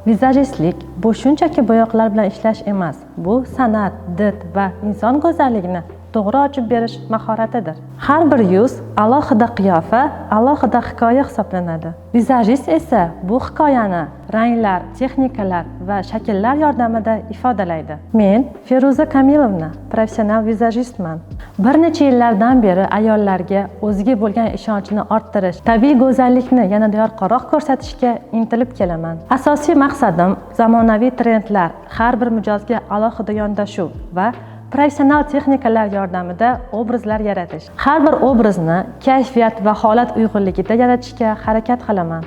Vizajistlik bu shunchaki bo'yoqlar bilan ishlash emas, bu san'at, did va inson go'zalligini to'g'ri ochib berish mahoratidir. Har bir yuz alohida qiyofa, alohida hikoya hisoblanadi. Vizajist esa bu hikoyani ranglar, texnikalar va shakllar yordamida ifodalaydi. Men Feruza Kamilovna, professional vizajistman. Bir necha yillardan beri ayollarga o'ziga bo'lgan ishonchini orttirish, tabiiy go'zallikni yanada yorqinroq ko'rsatishga intilib kelaman. Asosiy maqsadim zamonaviy trendlar, har bir mijozga alohida yondashuv va professional texnikalar yordamida obrazlar yaratish. Har bir obrazni kayfiyat va holat uyg'unligida yaratishga harakat qilaman.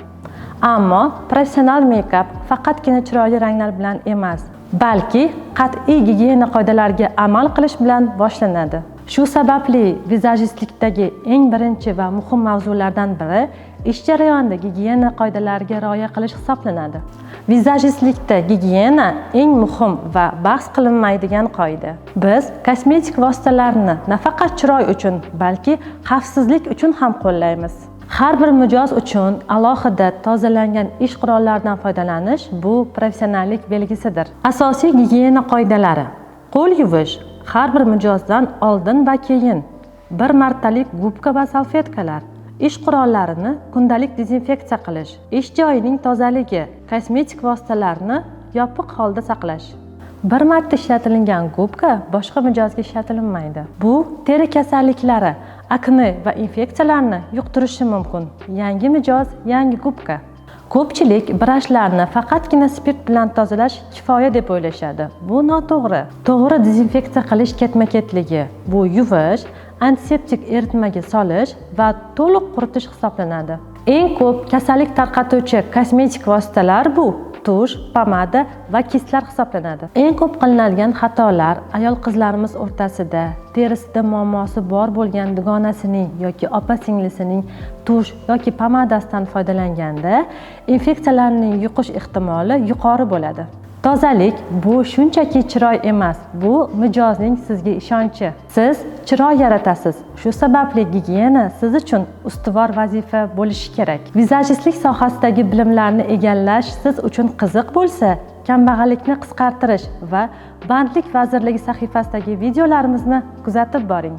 Ammo professional meykap faqatgina chiroyli ranglar bilan emas, balki qat'iy gigiyena qoidalariga amal qilish bilan boshlanadi. Shu sababli vizajistlikdagi eng birinchi va muhim mavzulardan biri ish jarayonida gigiyena qoidalariga rioya qilish hisoblanadi. Vizajistlikda gigiyena eng muhim va bahs qilinmaydigan qoida. Biz kosmetik vositalarni nafaqat chiroy uchun, balki xavfsizlik uchun ham qo'llaymiz. Har bir mijoz uchun alohida tozalangan ish qurollaridan foydalanish bu professionallik belgisidir. Asosiy gigiyena qoidalari: qo'l yuvish har bir mijozdan oldin va keyin, bir martalik gubka va salfetkalar, ish qurollarini kundalik dezinfeksiya qilish, ish joyining tozaligi, kosmetik vositalarni yopiq holda saqlash. Bir marta ishlatilgan gubka boshqa mijozga ishlatilinmaydi. Bu teri kasalliklari, akne va infeksiyalarni yuqtirishi mumkin. Yangi mijoz, yangi gubka. Ko'pchilik brashlarni faqatgina spirt bilan tozalash kifoya deb o'ylashadi. Bu noto'g'ri. To'g'ri dezinfeksiya qilish ketma-ketligi bu yuvish, antiseptik eritmaga solish va to'liq quritish hisoblanadi. Eng ko'p kasallik tarqatuvchi kosmetik vositalar bu tush, pomada va кисть lar hisoblanadi. Eng ko'p qilinadigan xatolar: ayol qizlarimiz o'rtasida terisida muammosi bor bo'lgan dugonasining yoki opa singlisining tush yoki pomadasidan foydalanganda infeksiyalarning yuqish ehtimoli yuqori bo'ladi. Tozalik bu shunchaki chiroy emas, bu mijozning sizga ishonchi. Siz chiroy yaratasiz. Shu sababli gigiyena siz uchun ustuvor vazifa bo'lishi kerak. Vizajistlik sohasidagi bilimlarni egallash siz uchun qiziq bo'lsa, Kambag'allikni qisqartirish va bandlik vazirligi sahifasidagi videolarimizni kuzatib boring.